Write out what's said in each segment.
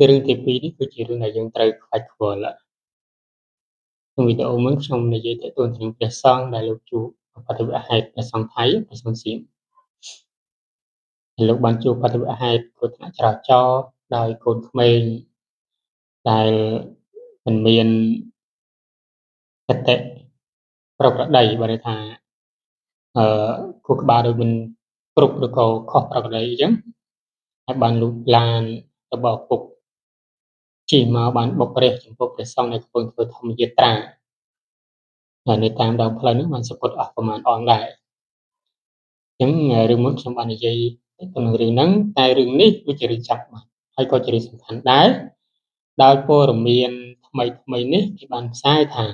រឿងទី2នេះគឺជារឿងដែលយើងត្រូវខ្វាយខ្វល់ក្នុងវីដេអូមុនខ្ញុំនិយាយទាក់ទងទៅនឹងព្រះសង្ឃដែលលោកជួបបតិវហេតុព្រះសង្ឃថៃព្រះសង្ឃសៀមលោកបានជួបបតិវហេតុគ្រោះថ្នាក់ចរាចរណ៍ដោយកូនក្មេងដែលមិនមានសតិប្រក្រតីបើន័យថាអឺខួរក្បាលដូចមិនគ្រប់ឬក៏ខុសប្រក្រតីអញ្ចឹងហើយបានលូកឡានរបស់ឪពុកជិះមកបានបុករះចំពោះព្រះសង្ឃដែលកំពុងធ្វើធម្មយាត្រាហើយនៅតាមដងផ្លូវនោះបានសពុតអស់ប្រមាណអង្គដែរអញ្ចឹងរឿងមុនខ្ញុំបាននិយាយទៅនឹងរឿងហ្នឹងតែរឿងនេះវាជារឿងចាំបាច់ហើយក៏ជារឿងសំខាន់ដែរដោយព័ត៌មានថ្មីថ្មីនេះគេបានផ្សាយថា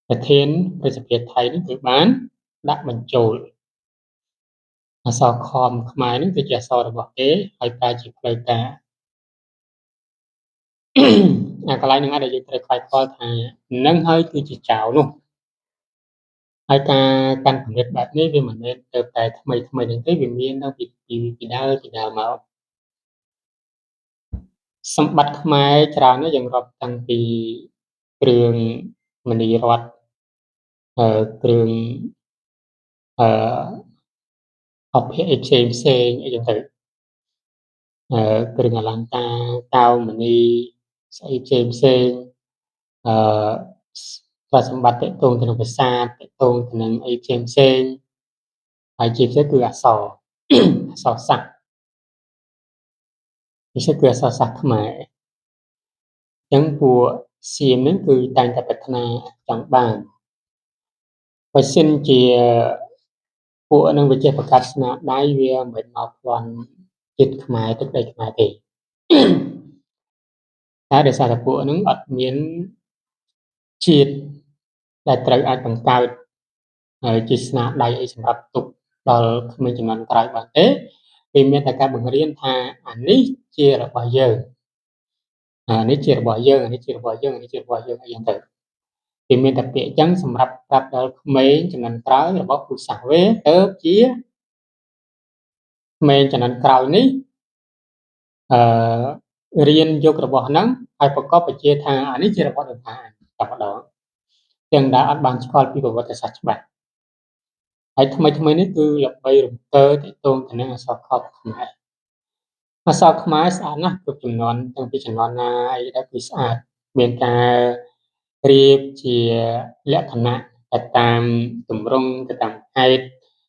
ប្រធានប្រសិទ្ធភាពថៃនេះគឺបានដាក់បញ្ចូលអក្សរខមខ្មែរនេះគឺជាអក្សររបស់គេហើយប្រើជាផ្លូវការអាកន្លែងហ្នឹងដែលយើងត្រូវខ្វាយខ្វល់ថានឹងហើយគឺជាចៅនោះហើយការកាន់កម្រិតបែបនេះវាមិនមែនទៅតែថ្មីថ្មីនេះទេវាមានតាំងពីពីដើមពីដើមមកសម្បត្តិខ្មែរច្រើនណាស់យើងរាប់តាំងពីគ្រឿងមនីរតន៍គ្រឿងអឺអភៈអីផ្សេងផ្សេងអីចឹងទៅគ្រឿងអលង្ការកៅមនីស្អីផ្សេងផ្សេងអឺទ្រព្យសម្បត្តិតកតងទៅនឹងប្រាសាទតកតងទៅនឹងអីផ្សេងផ្សេងហើយជាពិសេសគឺអក្សរអក្សរសាស្ត្រពិសេសគឺអក្សរសាស្ត្រខ្មែរអញ្ចឹងពួកសៀមហ្នឹងគឺតែងតែប្រាថ្នាចង់បានបើសិនជាពួកនឹងវាចេះបង្កើតស្នាដៃវាមិនមកប្លន់ជាតិខ្មែរទឹកដីខ្មែរទេតែដោយសារតែពួកនឹងអត់មានជាតិដែលត្រូវអាចបង្កើតហើយជាស្នាដៃអីសម្រាប់ទុកដល់ក្មេងជំនាន់ក្រោយបានទេវាមានតែការបង្រៀនថាអានេះជារបស់យើងអានេះជារបស់យើងអានេះជារបស់យើងអានេះជារបស់យើងអីយ៉ាងទៅវាមានតែពាក្យអញ្ចឹងសម្រាប់ប្រាប់ដល់ក្មេងជំនាន់ក្រោយរបស់ពូសាសវេទៅជាក្មេងជំនាន់ក្រោយនេះអឺរៀនយករបស់ហ្នឹងហើយប្រកបវិជាថាអានេះជារបស់ដតាតែម្ដងទាំងដែលអត់បានស្គាល់ពីប្រវត្តិសាស្ត្រច្បាស់ហើយថ្មីថ្មីនេះគឺល្បីរំទើទាក់ទងទៅនឹងអក្សរខខ្មែរអក្សរខ្មែរស្អាតណាស់គ្រប់ចំនួនតាំងពីចំនួនណាអីដែរគឺស្អាតមានការរៀបជាលក្ខណៈទៅតាមទម្រង់ទៅតាមហេតុ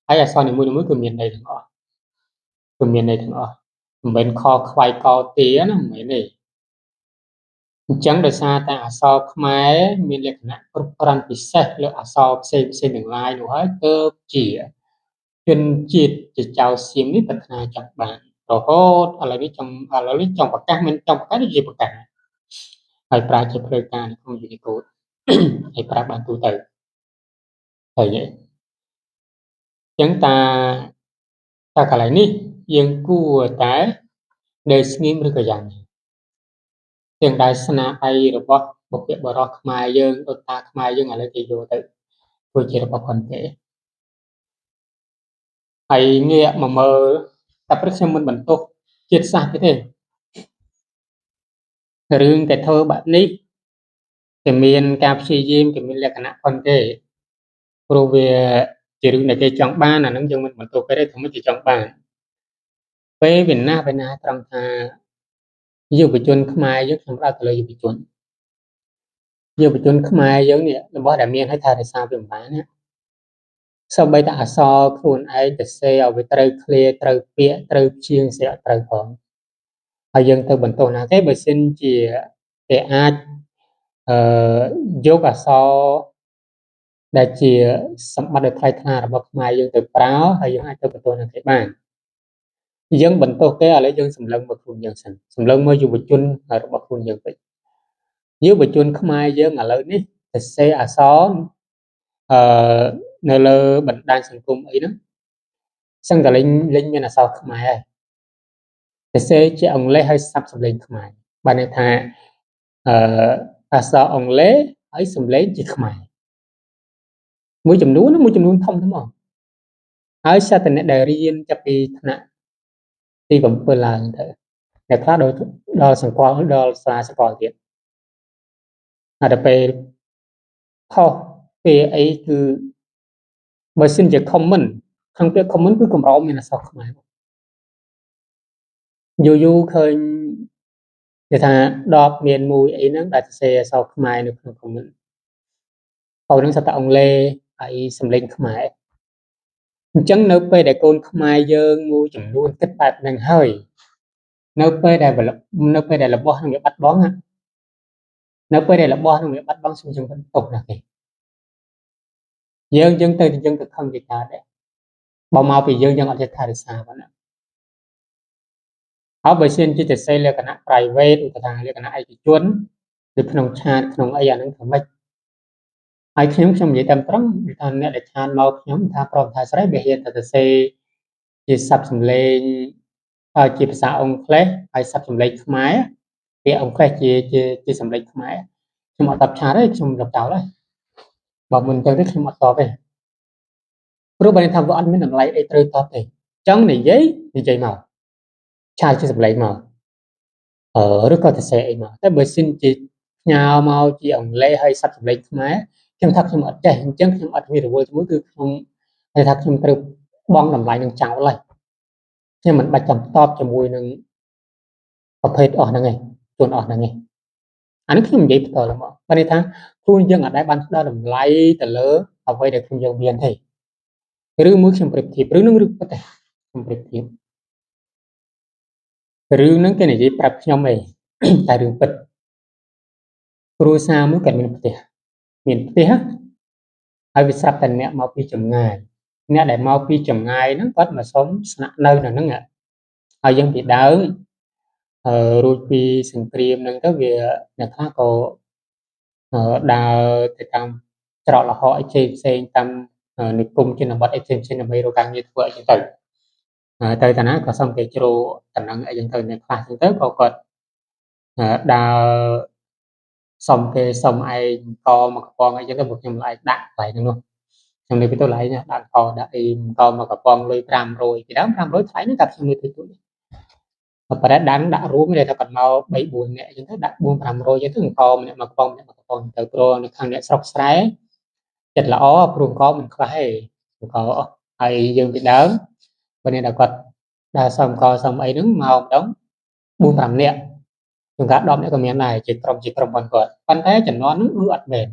ហើយអក្សរនីមួយៗគឺមានន័យទាំងអស់គឺមានន័យទាំងអស់មិនមែនខខ្វាយកទាណាមិនមែនទេអញ្ចឹងដោយសារតែអក្សរខ្មែរមានលក្ខណៈគ្រប់គ្រាន់ពិសេសលើអក្សរផ្សេងផ្សេងទាំងឡាយនោះហើយទើបជាជនជាតិជាចៅសៀមនេះប្រាថ្នាចង់បានរហូតឥឡូវនេះចង់ឥឡូវនេះចង់ប្រកាសមិនចង់ប្រកាសដូចជាប្រកាសហើយប្រើជាផ្លូវការនៅក្នុង Unicode ហើយប្រើបានទូទៅហើយអញ្ចឹងតាតាកន្លែងនេះយើងគួរតែនៅស្ងៀមឬក៏យ៉ាងណាទាំងដែលស្នាដៃរបស់បុព្វបុរសខ្មែរយើងដូនតាខ្មែរយើងឥឡូវគេយកទៅធ្វើជារបស់គាត់គេហើយងាកមកមើលតែព្រឹកខ្ញុំមិនបន្ទោសជាតិសាសន៍ទេរឿងតែធ្វើបែបនេះគេមានការព្យាយាមគេមានលក្ខណៈផងទេព្រោះវាជារឿងដែលគេចង់បានអាហ្នឹងយើងមិនបន្ទោសគេទេធ្វើម៉េចគេចង់បានពេលវិណាវិណាត្រង់ថាយុវជនខ្មែរយើងខ្ញុំផ្ដោតទៅលើយុវជនយុវជនខ្មែរយើងនេះរបស់ដែលមានឲ្យថែរក្សាវាមិនបានណាសូម្បីតែអក្សរខ្លួនឯងទៅសេឲ្យវាត្រូវឃ្លាត្រូវពាក្យត្រូវជាងសេអត់ត្រូវផងហើយយើងទៅបន្ទោសណាគេបើសិនជាគេអាចអឺយកអក្សរដែលជាសម្បត្តិដ៏ថ្លៃថ្លារបស់ខ្មែរយើងទៅប្រើហើយយើងអាចទៅបន្ទោសណាគេបានយើងបន្ទោសគេឥឡូវយើងសម្លឹងមកខ្លួនយើងសិនសម្លឹងមកយុវជនរបស់ខ្លួនយើងវិញយុវជនខ្មែរយើងឥឡូវនេះសរសេរអក្សរអឺនៅលើបណ្ដាញសង្គមអីហ្នឹងសឹងតែលេងលេងមានអក្សរខ្មែរហើយសរសេរជាអង់គ្លេសហើយសាប់សំឡេងខ្មែរបានន័យថាអឺអក្សរអង់គ្លេសហើយសំឡេងជាខ្មែរមួយចំនួនមួយចំនួនធំធំមកហើយសត្វតអ្នកដែលរៀនចាប់ពីថ្នាក់ទី7ឡើងទៅ អ្នកខ្លះដល់ដល់សង្កល់ដល់សាលាសកលទៀតហើយដល់ពេលផុសពេលអីគឺបើសិនជា comment ក្នុងពាក្យ comment គឺកម្រមានអក្សរខ្មែរយូរយូរឃើញគេថា10មានមួយអីហ្នឹងដែលសរសេរអក្សរខ្មែរនៅក្នុង comment ហើយនឹងសតអង់គ្លេសហើយសំឡេងខ្មែរអញ្ចឹងនៅពេលដែលកូនខ្មែរយើងមួយចំនួនគិតបែបហ្នឹងហើយនៅពេលដែលនៅពេលដែលរបស់នឹងវាបាត់បង់នៅពេលដែលរបស់នឹងវាបាត់បង់សូមយើងបន្ទោសណាស់គេយើងយើងទៅយើងទៅខឹងគេកើតដែរបើមកពីយើងយើងអត់ចេះថែរក្សាប៉ុណ្ណាហើយបើសិនជាទៅសេលក្ខណៈ private ឧទាហរណ៍លក្ខណៈឯកជនឬក្នុង chat ក្នុងអីអាហ្នឹងធ្វើម៉េចហើយខ្ញុំខ្ញុំនិយាយតាមត្រង់គឺថាអ្នកដែល chat មកខ្ញុំថាព្រមថាស្រីបើហ៊ានតែទៅសេជាស័ព្ទសំឡេងហើយជាភាសាអង់គ្លេសហើយស័ព្ទសំឡេងខ្មែរពាក្យអង់គ្លេសជាជាជាសំឡេងខ្មែរខ្ញុំអត់តប chat ទេខ្ញុំលុបចោលហើយបើមិនចឹងទេខ្ញុំអត់តបទេព្រោះបើថាវាអត់មានតម្លៃអីត្រូវតបទេចង់និយាយនិយាយមក chat ជាសំឡេងមកអឺឬក៏ទៅសេអីមកតែបើសិនជាផ្ញើមកជាអង់គ្លេសហើយស័ព្ទសំឡេងខ្មែរខ្ញុំថាខ្ញុំអត់ចេះអញ្ចឹងខ្ញុំអត់មានរវល់ជាមួយគឺខ្ញុំគេថាខ្ញុំត្រូវបង់តម្លៃនឹងចោលហើយខ្ញុំមិនបាច់ចាំតបជាមួយនឹងប្រភេទអស់ហ្នឹងឯងជួនអស់ហ្នឹងឯងអានេះខ្ញុំនិយាយផ្ទាល់មកបើន័យថាខ្លួនយើងអត់ដែលបានផ្ដល់តម្លៃទៅលើអ្វីដែលខ្លួនយើងមានទេឬមួយខ្ញុំប្រៀបធៀបរឿងនឹងរឿងពិតទេខ្ញុំប្រៀបធៀបរឿងហ្នឹងគេនិយាយប្រាប់ខ្ញុំឯងតែរឿងពិតគ្រួសារមួយគាត់មានផ្ទះមានផ្ទះហើយវាស្រាប់តែអ្នកមកពីចម្ងាយអ្នកដែលមកពីចម្ងាយហ្នឹងគាត់មកសុំស្នាក់នៅនៅហ្នឹងហើយយើងពីដើមអឺរួចពីសង្គ្រាមហ្នឹងទៅវាអ្នកខ្លះក៏ដើរទៅតាមច្រកល្ហកអីផ្សេងផ្សេងតាមនិគមជនបទអីផ្សេងផ្សេងដើម្បីរកការងារធ្វើអីចឹងទៅទៅតាណាក៏សុំគេជ្រោតំណឹងអីចឹងទៅអ្នកខ្លះចឹងទៅក៏គាត់ដើរសុំគេសុំឯងកមកកំប៉ុងអីចឹងទៅពួកខ្ញុំឡែកដាក់កន្លែងហ្នឹងនោះខ្ញុំនិយាយពីទៅឡែកដាក់កដាក់អីកមកកំប៉ុងលុយ500ពីដើម500ថ្លៃហ្នឹងតែខ្ញុំនិយាយទៅទូប៉ុន្តែដាំដាក់រួមគេថាគាត់មក3 4នាក់អញ្ចឹងទៅដាក់4 500អញ្ចឹងទៅអង្គម្នាក់មកកំប៉ុងម្នាក់មកកំប៉ុងទៅព្រោះនៅខាងអ្នកស្រុកស្រែចិត្តល្អព្រោះអង្គមិនខ្វះទេអង្គហើយយើងពីដើមបើអ្នកដែលគាត់ដើរសុំកសុំអីហ្នឹងមកម្ដង4 5នាក់ជួនកាល10នាក់ក៏មានដែរជាក្រុមជាក្រុមរបស់គាត់ប៉ុន្តែចំនួនហ្នឹងគឺអត់មែន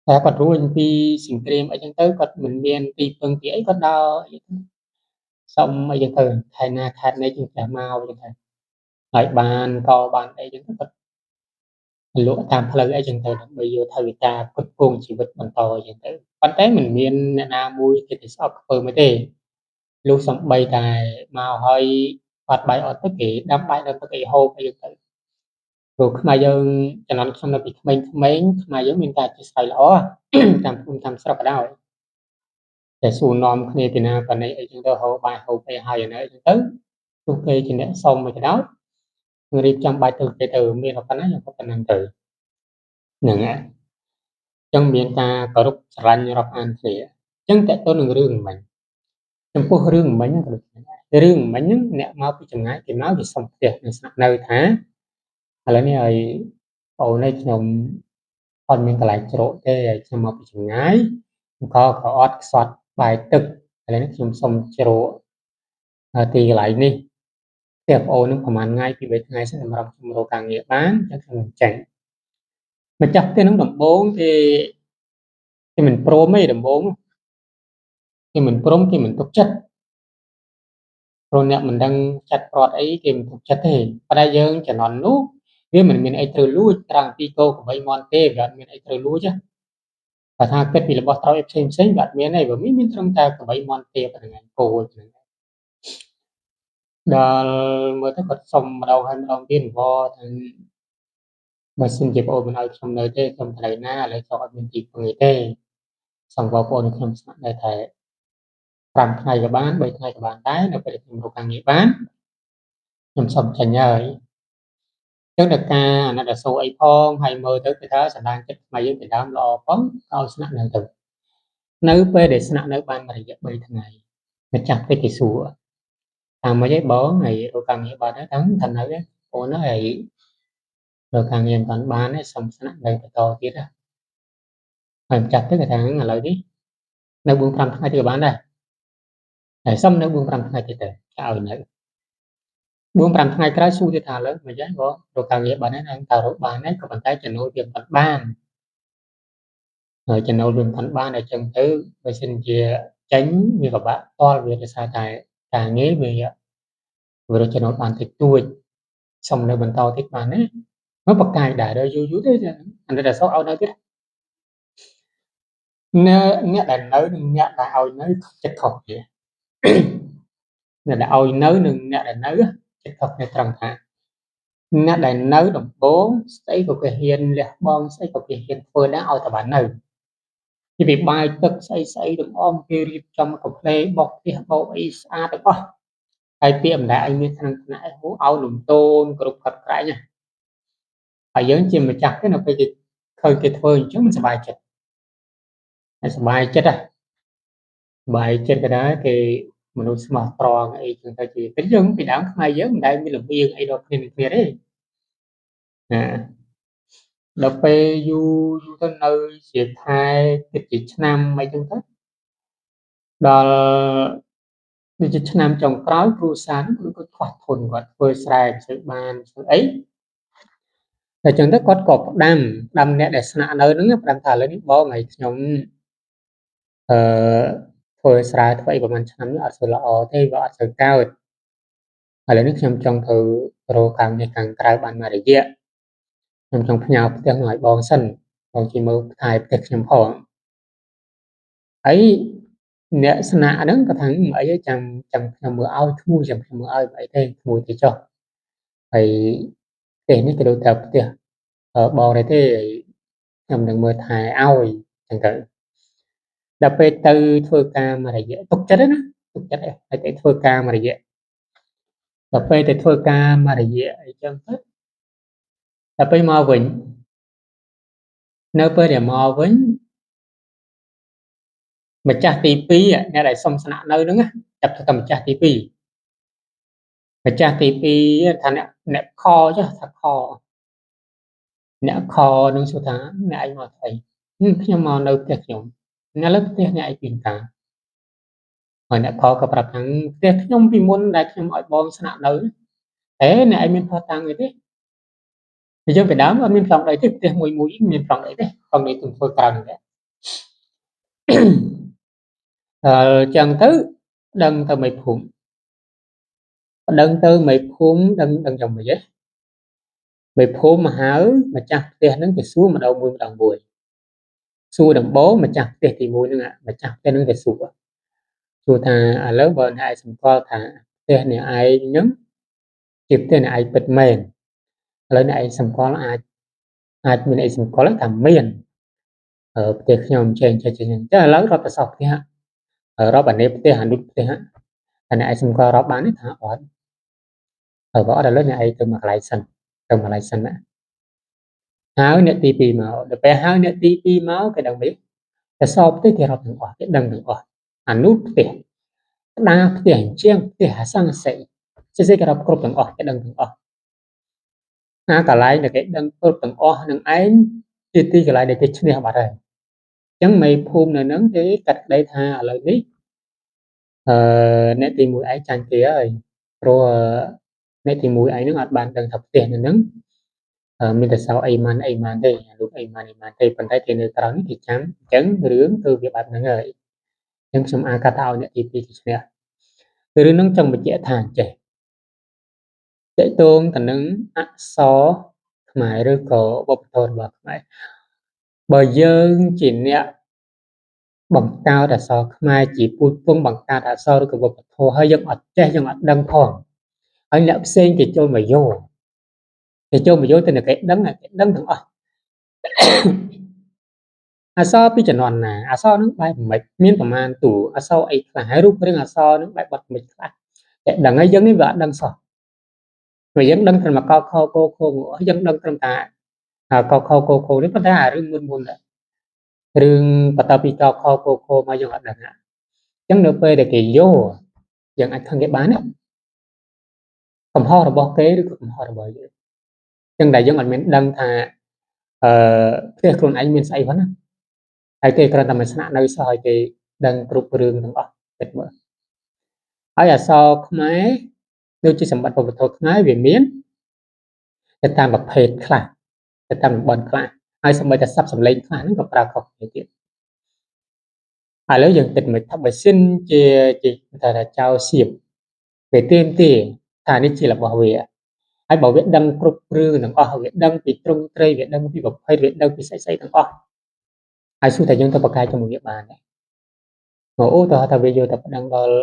តែគាត់រួញពីសង្គ្រាមអីចឹងទៅគាត់មិនមានទីពឹងទីអីគាត់ដើរអីទៅសុំអីចឹងទៅខែណាខែនេះជាងផ្ទះមកចឹងទៅហើយបានកបានអីចឹងទៅគាត់លក់តាមផ្លូវអីចឹងទៅដើម្បីយកថវិកាផ្គត់ផ្គង់ជីវិតបន្តចឹងទៅប៉ុន្តែមិនមានអ្នកណាមួយគេទៅស្អប់ខ្ពើមទេលុះសំបីតែមកហើយអត់បាយអត់ទឹកគេដាំបាយដល់ទឹកអីហូបអីចឹងទៅព្រោះខ្មែរយើងចំនួនខ្ញុំនៅពីក្មេងៗខ្មែរយើងមានការអធិស្ឋានល្អតាមភូមិតាមស្រុកក៏ដោយតែសួរនាំគ្នាពីណាប៉ណេអីចឹងទៅហូបបាយហូបអីហើយនៅអីចឹងទៅទោះគេជាអ្នកសុំមកក៏ដោយរៀបចំបាយទៅគេទៅមានប៉ុណ្ណាយើងក៏ប៉ុណ្ណឹងទៅហ្នឹងហើយចឹងមានការគោរពស្រឡាញ់រាប់អានគ្នាចឹងតើទៅនឹងរឿងមិញចំពោះរឿងមិញក៏ដូចគ្នារឿងមិញហ្នឹងអ្នកមកពីចម្ងាយគេមកគេសុំផ្ទះនៅស្នាក់នៅថាឥឡូវនេះឲ្យបងនេះខ្ញុំអត់មានកន្លែងជ្រកទេហើយខ្ញុំមកពីចម្ងាយក៏ក៏អត់ខ្សត់បាយទឹកឥឡូវនេះខ្ញុំសុំជ្រកទីកន្លែងនេះផ្ទះប្អូននឹងប្រហែលថ្ងៃពី3ថ្ងៃសិនសម្រាប់ខ្ញុំរកការងារបានចឹងខ្ញុំនឹងចេញម្ចាស់ផ្ទះនឹងដំបូងគេគេមិនព្រមទេដំបូងគេមិនព្រមគេមិនទុកចិត្តព្រោះអ្នកមិនដឹងចាត់ប្រត់អីគេមិនទុកចិត្តទេប៉ុន្តែយើងជំនាន់នោះវាមិនមានអីត្រូវលួចត្រង់ពីគោក្របីមាន់ទេវាអត់មានអីត្រូវលួចទេបើថាគិតពីរបស់ត្រូវអីផ្សេងផ្សេងវាអត់មានទេវាមានត្រឹមតែក្របីមាន់ទេប៉ុណ្្នឹងឯងគោប៉ុណ្្នឹងដល់មើលទៅគាត់សុំម្ដងហើយម្ដងទៀតវថាបើសិនជាបងប្អូនមិនឲ្យខ្ញុំនៅទេខ្ញុំត្រូវណាឥឡូវចង់អត់មានទីពឹងអីទេសូមបងប្អូនខ្ញុំស្នាក់នៅតែ5ថ្ងៃក៏បាន3ថ្ងៃក៏បានដែរនៅពេលខ្ញុំរកការងារបានខ្ញុំសុំចេញហើយចឹងដល់ការអាណិតអាសូរអីផងហើយមើលទៅគេថាសន្តានចិត្តខ្មែរយើងពីដើមល្អផងឲ្យស្នាក់នៅទៅនៅពេលដែលស្នាក់នៅបានរយៈ3ថ្ងៃម្ចាស់ផ្ទះគេសួរ តាមមិនអីបងហើយរកការងារបានហើយថានៅបងណាហើយរកការងារមិនបានទេសុំស្នាក់នៅបន្តទៀតណាហើយម្ចាស់ទៅគេថាឥឡូវនេះនៅ4 5ថ្ងៃទៀតក៏បានដែរហើយសុំនៅ4 5ថ្ងៃទៀតទៅឲ្យនៅ4 5ថ្ងៃក្រោយសួរទៀតថាឥឡូវមិនយ៉ាងបងរកការងារបានហើយតើរកបានហើយក៏ប៉ុន្តែចំណូលវាមិនបានហើយចំណូលវាមិនបានអញ្ចឹងទៅបើសិនជាចេញវាពិបាកតល់វាដោយសារតែការងារវារកចំណូលបានតិចតួចសុំនៅបន្តទៀតបានទេមកបកាយដែរយូរយូរទេអានេះតែសោកឲ្យនៅទៀតអ្នកដែលនៅនិងអ្នកដែលឲ្យនៅចិត្តខុសគ្នាអ្នកដែលឲ្យនៅនិងអ្នកដែលនៅចិត្តខុសគ្នាត្រង់ថាអ្នកដែលនៅដំបូងស្អីក៏គេហ៊ានលះបង់ស្អីក៏គេហ៊ានធ្វើដែរឲ្យតែបាននៅពីបាយទឹកស្អីស្អីទាំងអស់គេរៀបចំកាហ្វេបោកផ្ទះបោកអីស្អាតទាំងអស់ហើយពាក្យមិនដែលឲ្យមានក្នុងថ្នាក់ហូឲ្យលំទោនគ្រប់ផាត់ក្រែងណាហើយយើងជាម្ចាស់ទេនៅពេលគេឃើញគេធ្វើអញ្ចឹងមិនសប្បាយចិត្តហើយសប្បាយចិត្តហ៎សប្បាយចិត្តក៏ដែរគេមនុស្សស្មោះត្រង់អីចឹងទៅជាតែយើងពីដើមខ្មែរយើងមិនដែលមានលំអៀងអីដល់គ្នាគ្នាទេណាដល់ពេលយូរយូរទៅនៅជាខែគិតជាឆ្នាំអីចឹងទៅដល់ដូចជាឆ្នាំចុងក្រោយគ្រួសារហ្នឹងគឺគាត់ខ្វះធនគាត់ធ្វើស្រែមិនសូវបានធ្វើអីតែចឹងទៅគាត់ក៏ផ្ដាំអ្នកដែលស្នាក់នៅហ្នឹងផ្ដាំថាឥឡូវនេះបងឲ្យខ្ញុំអឺធ្វើស្រែធ្វើអីប្រហែលឆ្នាំនេះអត់សូវល្អទេវាអត់សូវកើតឥឡូវនេះខ្ញុំចង់ទៅរកការងារខាងក្រៅបានមួយរយៈខ្ញុំចង់ផ្ញើផ្ទះឲ្យបងសិនបងជិះមើលផ្ទះផ្ទះខ្ញុំផងហើយអ្នកស្នាក់ហ្នឹងក៏ថាមិនអីទេចាំខ្ញុំមើលឲ្យក្មួយចាំខ្ញុំមើលឲ្យមិនអីទេក្មួយទៅចុះហើយផ្ទះនេះក៏ដូចតែផ្ទះបងដែរទេខ្ញុំនឹងមើលថែឲ្យចឹងទៅដល់ពេលទៅធ្វើការមួយរយៈទុកចិត្តណាទុកចិត្តហើយទៅធ្វើការមួយរយៈដល់ពេលទៅធ្វើការមួយរយៈអីចឹងទៅដល់ពេលមកវិញនៅពេលដែលមកវិញម្ចាស់ទី2អ្នកដែលសុំស្នាក់នៅហ្នឹងចាប់ទៅម្ចាស់ទី2ម្ចាស់ទី2ថាអ្នកខចុះថាខអ្នកខនឹងសួរថាអ្នកឯងមកស្អីខ្ញុំមកនៅផ្ទះខ្ញុំឥឡូវផ្ទះអ្នកឯងពីតាហើយអ្នកខក៏ប្រាប់ថាផ្ទះខ្ញុំពីមុនដែលខ្ញុំឲ្យបងស្នាក់នៅតែអ្នកឯងមានភស្តុតាងអីទេយើងពីដើមអត់មានប្លង់ដីទេផ្ទះមួយមួយមានប្លង់ដីទេប្លង់ដីទៅធ្វើក្រៅនេះអឺចឹងទៅដឹងទៅមេភូមិដឹងទៅមេភូមិដឹងយ៉ាងម៉េចទេមេភូមិមកហៅម្ចាស់ផ្ទះហ្នឹងទៅសួរម្ដងមួយម្ដងមួយសួរដំបូងម្ចាស់ផ្ទះទី1ហ្នឹងម្ចាស់ផ្ទះហ្នឹងទៅសួរថាឥឡូវបើអ្នកឯងសម្គាល់ថាផ្ទះអ្នកឯងហ្នឹងជាផ្ទះអ្នកឯងពិតមែនឥឡូវអ្នកឯងសម្គាល់អាចមានអីសម្គាល់ថាមានផ្ទះខ្ញុំចេះចេះចេះចឹងឥឡូវរាប់ទៅសោះផ្ទះរាប់អានេះផ្ទះអានោះផ្ទះតែអ្នកឯងសម្គាល់រាប់បានទេថាអត់ហើយបើអត់ឥឡូវអ្នកឯងទៅមកកន្លែងសិនទៅមកកន្លែងសិនណាហើយអ្នកទី2មកដល់ពេលហើយអ្នកទី2មកគេដឹងមិនតែសោផ្ទះគេរាប់ទាំងអស់គេដឹងទាំងអស់អានោះផ្ទះក្តារផ្ទះជាងផ្ទះអាសង្កសីសេគេរាប់គ្រប់ទាំងអស់គេដឹងទាំងអស់ណាកន្លែងដែលគេដឹងគ្រប់ទាំងអស់នឹងឯងជាទីកន្លែងដែលគេឈ្នះបាត់ហើយអញ្ចឹងមេភូមិនៅហ្នឹងគេកាត់ក្តីថាឥឡូវនេះអ្នកទី1ឯងចាញ់គេហើយព្រោះអ្នកទី1ឯងហ្នឹងអត់បានដឹងថាផ្ទះនៅហ្នឹងមានតែសោអីម៉ានអីម៉ានទេលោកអីម៉ានអីម៉ានទេប៉ុន្តែគេនៅក្រៅនេះគេចាំអញ្ចឹងរឿងគឺវាបែបហ្នឹងហើយអញ្ចឹងខ្ញុំអាចកាត់ឲ្យអ្នកទី2គេឈ្នះរឿងហ្នឹងចង់បញ្ជាក់ថាអញ្ចេះតកតងទៅនឹងអក្សរខ្មែរឬក៏វប្បធម៌របស់ខ្មែរបើយើងជាអ្នកបង្កើតអក្សរខ្មែរជាពូជពងបង្កើតអក្សរឬក៏វប្បធម៌ហើយយើងអត់ចេះយើងអត់ដឹងផងហើយអ្នកផ្សេងគេចូលមកយកគេចូលមកយកទៅគេដឹងគេដឹងទាំងអស់អក្សរពីជំនាន់ណាអក្សរហ្នឹងបែបម៉េចមានប្រមាណតួអក្សរអីខ្លះហើយរូបរាងអក្សរហ្នឹងបែបបត់ម៉េចខ្លះតែដឹងហើយយើងនេះវាអត់ដឹងសោះព្រោះយើងដឹងត្រឹមកខកខងយើងដឹងត្រឹមថាកខកខនេះប៉ុន្តែអារឿងមុនមុនដែររឿងបន្តពីកខកខមកយើងអត់ដឹងអញ្ចឹងនៅពេលដែលគេយកយើងអាចខឹងគេបានណា កំហុសរបស់គេឬក៏កំហុសរបស់យើងចឹងដែលយើងអត់មានដឹងថាអឺផ្ទះខ្លួនឯងមានស្អីផងណាហើយគេគ្រាន់តែមកស្នាក់នៅសោះឲ្យគេដឹងគ្រប់រឿងទាំងអស់គិតមើលហើយអក្សរខ្មែរដូចជាសម្បត្តិវប្បធម៌ខ្មែរវាមានទៅតាមប្រភេទខ្លះទៅតាមតំបន់ខ្លះហើយសូម្បីតែស័ព្ទសម្លេងខ្លះហ្នឹងក៏ប្រើខុសគ្នាទៀតឥឡូវយើងគិតមិនថាបើសិនជាថាចៅសៀមវាទៀមទាថានេះជារបស់វាហើយបើវាដឹងគ្រប់រឿងទាំងអស់វាដឹងពីទ្រង់ទ្រាយវាដឹងពីប្រភេទវាដឹងពីស្អីៗទាំងអស់ហើយសួរតែយើងទៅប្រកែកជាមួយវាបានទេអូតើថាវាយកតែប្តឹងដល់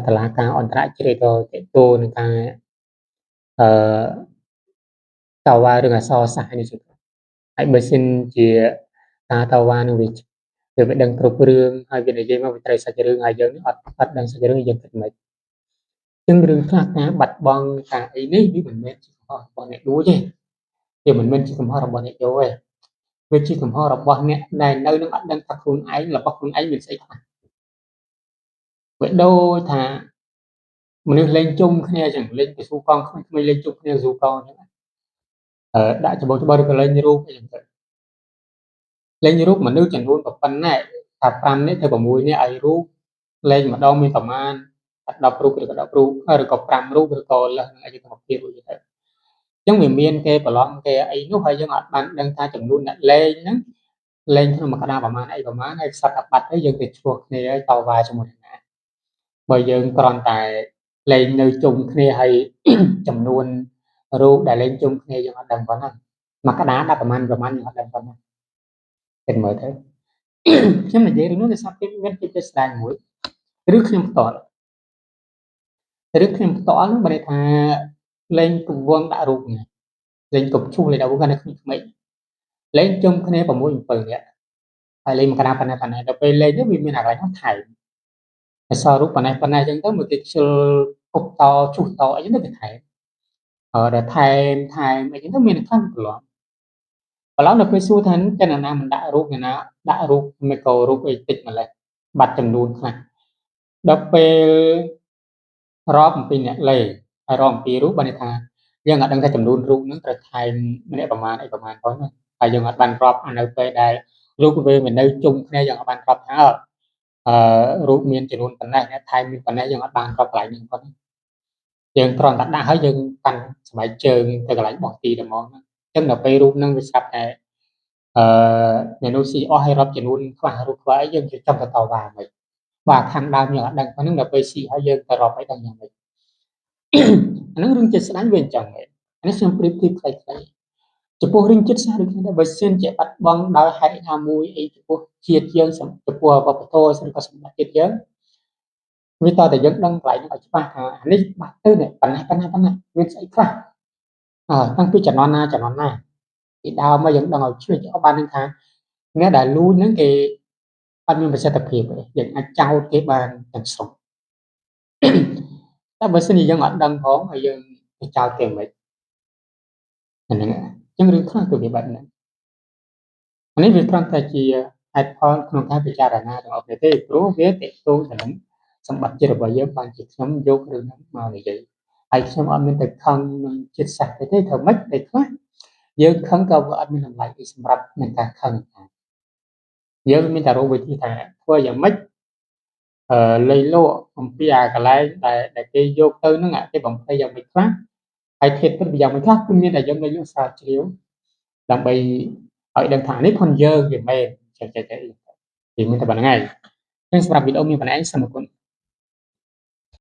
តឡាការអន្តរជាតិទៅតេតូនឹងការអឺតវ៉ារឿងអសរសាស្ត្រនេះជិះហើយបើសិនជាការតវ៉ានឹងវាដឹងគ្រប់រឿងហើយវានិយាយមកវាត្រូវសាច់រឿងហើយយើងអត់ដឹងសាច់រឿងយើងគិតមិនចឹងរឿងខ្លះការបាត់បង់ការអីនេះវាមិនមែនជាកំហុសរបស់អ្នកលួចទេវាមិនមែនជាកំហុសរបស់អ្នកយកទេវាជាកំហុសរបស់អ្នកដែលនៅនឹងអត់ដឹងថាខ្លួនឯងរបស់ខ្លួនឯងមានស្អីខ្លះវាដូចថាមនុស្សលេងជុំគ្នាចឹងលេងទៅស៊ូកង់ក្មេងៗលេងជុំគ្នាស៊ូកង់ចឹងដាក់ច្បោច្បោឬក៏លេងរូបអីចឹងទៅលេងរូបមនុស្សចំនួនប៉ុណ្ណេះថា5នាក់ទៅ6នាក់ឲ្យរូបលេងម្ដងមានប្រមាណ10រូបឬក៏10រូបឬក៏5រូបឬក៏លើសនឹងអីទៅ20រូបទៅអញ្ចឹងវាមានគេប្រឡំគេអីនោះហើយយើងអត់បានដឹងថាចំនួនអ្នកលេងហ្នឹងលេងក្នុងមួយក្តារប្រមាណអីប្រមាណហើយសត្វអាបាត់ទៅយើងទៅឈ្លោះគ្នាហើយតវ៉ាជាមួយនឹងណាបើយើងគ្រាន់តែលេងនៅជុំគ្នាហើយចំនួនរូបដែលលេងជុំគ្នាយើងអត់ដឹងប៉ុណ្ណាមួយក្តារដាក់ប្រមាណយើងអត់ដឹងប៉ុណ្ណាគិតមើលទៅខ្ញុំនិយាយរឿងនោះដោយសារមានភាពជាក់ស្ដែងមួយឬខ្ញុំផ្ទាល់ហ្នឹងបើន័យថាលេងកំវងដាក់រូបនេះលេងគប់ឈូសលេងដាក់រូបនៅក្មេងៗលេងជុំគ្នា6 7នាក់ហើយលេងមកកណ្ដាលប៉ុណ្ណេះដល់ពេលលេងទៅវាមានអាកន្លែងហ្នឹងថែមអក្សររូបប៉ុណ្ណេះអញ្ចឹងទៅមកគេខ្ជិលគប់តឈូសតអីចឹងទៅគេថែមដល់ថែមអីចឹងទៅមានខ្លះប្រឡំដល់ពេលសួរថាចឹងណាមិនដាក់រូបណាដាក់រូបមិនក៏រូបអីតិចម្លេះបាត់ចំនួនខ្លះដល់ពេលរាប់អំពីអ្នកលេងហើយរាប់អំពីរូបបានន័យថាយើងអត់ដឹងថាចំនួនរូបហ្នឹងត្រូវថែមម្នាក់ប្រមាណអីប្រមាណផងណាហើយយើងអត់បានរាប់អានៅពេលដែលរូបវាមិននៅជុំគ្នាយើងអត់បានរាប់ថារូបមានចំនួនប៉ុណ្ណេះអ្នកថែមមានប៉ុណ្ណេះយើងអត់បានរាប់កន្លែងហ្នឹងផងយើងគ្រាន់តែដាក់ហើយយើងកាន់ស្បែកជើងទៅកន្លែងបោះទីតែហ្មងអញ្ចឹងដល់ពេលរូបហ្នឹងវាស្រាប់តែអ្នកនោះស៊ីអស់ហើយរាប់ចំនួនខ្លះរូបខ្លះអីយើងចង់ទៅតវ៉ាមិនបាទខាងដើមយើងអត់ដឹងប៉ុណ្ណឹងដល់ពេលស៊ីហើយយើងទៅរាប់អីដឹងយ៉ាងម៉េចអាហ្នឹងរឿងចិត្តស្ដាញ់វាអញ្ចឹងឯងអានេះខ្ញុំប្រៀបធៀបខ្លីៗចំពោះរឿងចិត្តសាស្ត្រដូចគ្នាដែរបើសិនជាបាត់បង់ដោយហេតុណាមួយអីចំពោះជាតិយើងចំពោះវប្បធម៌ឬក៏សម្បត្តិជាតិយើងវាតតែយើងដឹងកន្លែងហ្នឹងឲ្យច្បាស់ថាអានេះបាត់ទៅនេះប៉ុណ្ណេះមានស្អីខ្លះតាំងពីជំនាន់ណាពីដើមមកយើងដឹងឲ្យជ្រឿបាននឹងថាអ្នកដែលលួចហ្នឹងគេអត់មានប្រសិទ្ធភាពទេយើងអាចចោទគេបានទាំងស្រុងតែបើសិនជាយើងអត់ដឹងផងហើយយើងទៅចោទគេមិនហ្នឹងអញ្ចឹងរឿងខ្លះគឺវាបែបហ្នឹងអានេះវាគ្រាន់តែជាហេតុផលក្នុងការពិចារណាទាំងអស់គ្នាទេព្រោះវាទាក់ទងទៅនឹងសម្បត្តិជាតិរបស់យើងបានជាខ្ញុំយករឿងហ្នឹងមកនិយាយហើយខ្ញុំអត់មានទៅខឹងនឹងជាតិសាសន៍ទេធ្វើម៉េចតែខ្លះយើងខឹងក៏វាអត់មានតម្លៃអីសម្រាប់នឹងការខឹងយើងមានតែរកវិធីថាធ្វើយ៉ាងម៉េចលៃលកអំពីអាកន្លែងដែលគេយកទៅហ្នឹងគេបំភ្លៃយ៉ាងម៉េចខ្លះហើយធាតុពិតយ៉ាងម៉េចខ្លះគឺមានតែយើងលៃលកស្រាវជ្រាវដើម្បីឲ្យដឹងថានេះផងយើងវាមែនចេះវាមានតែប៉ុណ្្នឹងហើយសម្រាប់វីដេអូមានប៉ុណ្ណេះសូមអរគុណ។